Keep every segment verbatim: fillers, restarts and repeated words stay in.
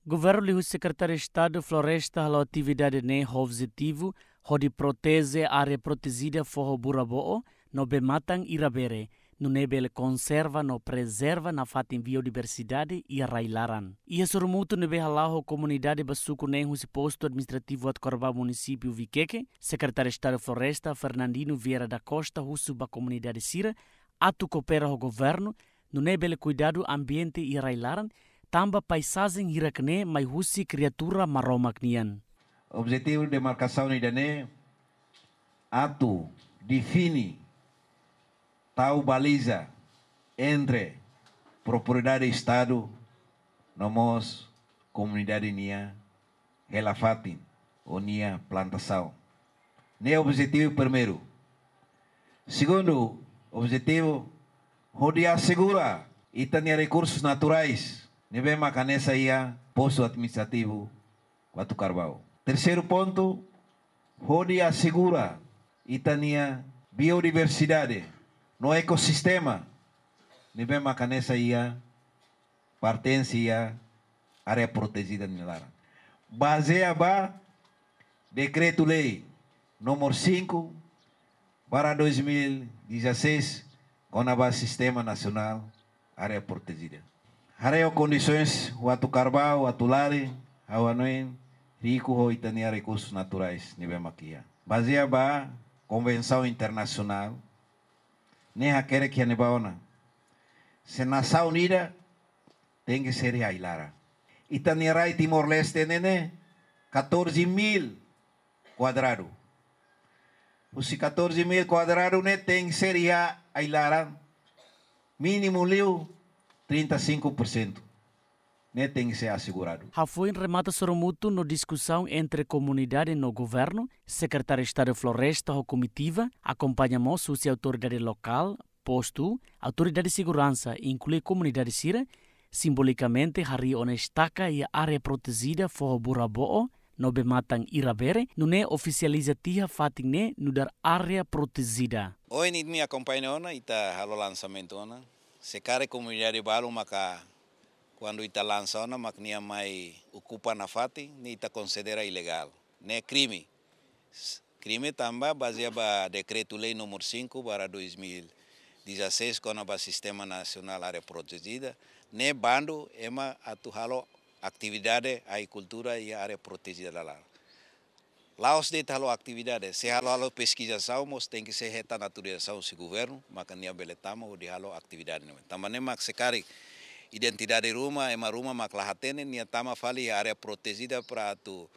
Governu liuhusi Sekretáriu Estadu Floresta halo atividade ne'e ho objetivu hodi proteje área protejida Foho Burabo'o no Bee Matan Irabere, nune'e bele konserva no prezerva nafatin biodiversidade iha rai-laran. Iha sorumutu ne'ebé hala'o ho komunidade ba suku neen husi Postu Administrativu Atucarbau, Munisípiu Viqueque, Sekretáriu Estadu Floresta Fernandino Vieira da Costa husu ba komunidade sira atu koopera ho governu, nune'e bele kuidadu ambiente iha rai-laran, tanba paizajen hirak-ne'e mai husi kriatura Maromak nian. Objetivu demarkasaun ida-ne'e atu define, tau baliza entre propriedade Estadu no mós komunidade nia hela-fatin ou nia plantasaun. Ne'e objetivu primeiru. Segundu objetivu, hodi asegura ita-nia rekursus naturais ne'ebé mak hanesan iha Postu Administrativu Atucarbau. Terseiru pontu, hodi asegura ita-nia biodiversidade no ekosistema ne'ebé mak hanesan iha, pertense iha área protejida nia laran. Bazeia ba Dekretu-Lei númeru cinco barra dois mil e dezasseis, kona-ba Sistema Nasionál Área Protejida. Haree ho kondisoens Atucarbau, atu lari, ha'u hanoin riku ho ita-nia rekursus naturais ne'ebé mak iha. Bazeia ba konvensaun internasionál, ne'e hakerek iha ne'ebá ona. Se nasaun ida tenke ser iha ai-laran. Ita-nia rai Timor-Leste ne'e ne'e catorze mil kuadradu. Husi catorze mil kuadradu ne'e tenke ser iha ai-laran mínimu liu trinta e cinco por cento. Ne'e tenke ser aseguradu. Hafoin remata sorumutu no diskusaun entre komunidade no governu, Sekretáriu Estadu Floresta ho komitiva, akompaña mós husi autoridade lokál, postu, autoridade seguransa, inklui komunidade sira, simbolikamente harii ona estaka iha área protejida Foho Burabo'o no Bee Matan Irabere, nune'e ofisializa tiha fatin ne'e nu'udar área protejida. Ohin ita-nia akompaña ona, ita halo lansamentu ona. Se karik komunidade balu maka, kuandu ita lansa ona, mak nia mai okupa nafatin, ne'e ita konsidera ilegál. Ne'e krime. S-, krime tanba bazeia ba Dekretu-Lei númeru cinco barra dois mil e dezasseis, kona-ba Sistema Nasionál Área Protejida, ne'e bandu ema atu halo atividade agrikultura iha área protejida laran. La'ós de'it halo atividade, se halo, halo peskizasaun, mós tenke ser hetan autorizasaun husi governu, maka nia bele tama hodi halo atividade ne'e. Tanba ne'e mak se karik identidade ruma, ema ruma mak la hatene, nia tama fali área protejida para atu,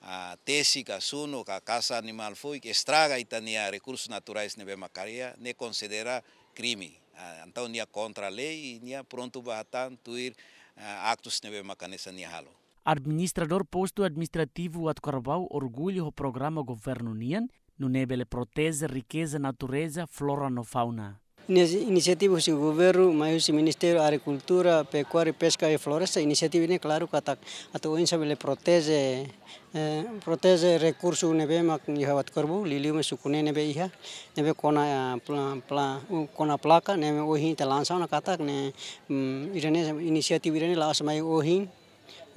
ah, tesi ka sunu ka kasa animál foik, estraga ita-nia rekursus naturais ne'ebé mak iha, ne'e konsidera krime. Ah, entaun nia kontra lei, i nia prontu ba hatán tuir, ah, aktus ne'ebé mak hanesan nia halo. Administradór Postu Administrativu Atucarbau orgullu ho programa governu nian, nune'e bele proteje rikeza natureza, flora no fauna. Ini-, inisiativa husi governu, mai husi Ministériu Agrikultura, Pekuária, Peska i Floresta, inisiativa ne'e klaru katak atu oinsá bele proteje, eh, proteje rekursu ne'ebé mak iha Atucarbau, liuliu mai suku neen ne'ebé iha, ne'ebé kona, eh, pla-, pla-, kona plaka, ne'ebé ohin ita lansa ona katak ne'e, mm, ida-ne'e inisiativa ida-ne'e la'ós mai ohin,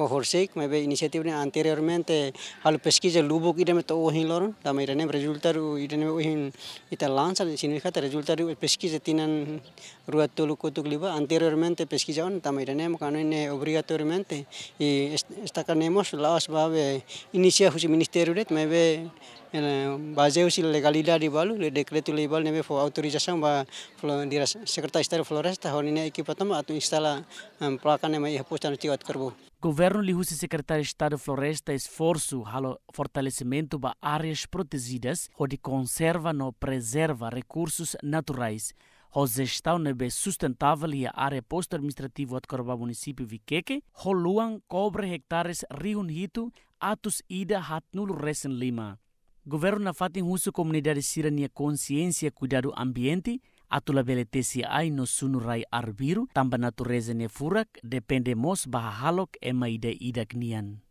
o horisehik, maibé inisiativa ne'e anteriormente halo peskiza lubuk ida mai to'o ohin loron, tanba ida-ne'e rezultadu ida-ne'e ohin ita lansa, signifika katak rezultadu peskiza tinan rua tolu kotuk liubá, anteriormente peskiza ona, tanba ida-ne'e maka ne'e obrigatoriamente, i est-, estaka ne'e mós la'ós ba be inisia husi ministériu de'it, maibé, eh, bazeia husi legalidade balu, lei dekretu-lei balu ne'ebé fó autorizasaun ba Flo-, diresaun Sekretáriu Estadu Floresta, hodi nia ekipa tama atu instala, em, plaka ne'e mai iha Postu Administrativu Atucarbau. Governu liuhusi Sekretáriu Estadu Floresta esforsu halo fortalesimentu ba áreas protejidas, hodi konserva no prezerva rekursus naturais, ho jestaun ne'ebé sustentável iha área Postu Administrativu Atucarbau, Munisípiu Viqueque, ho luan kobre ektares rihun hitu atus ida haatnulu resin lima. Governu nafatin husu komunidade sira-nia konsiénsia kuidadu ambiente, atu labele tesi ai no sunu rai arbiru, tanba natureza ne'e furak, depende mós ba hahalok ema ida-idak nian.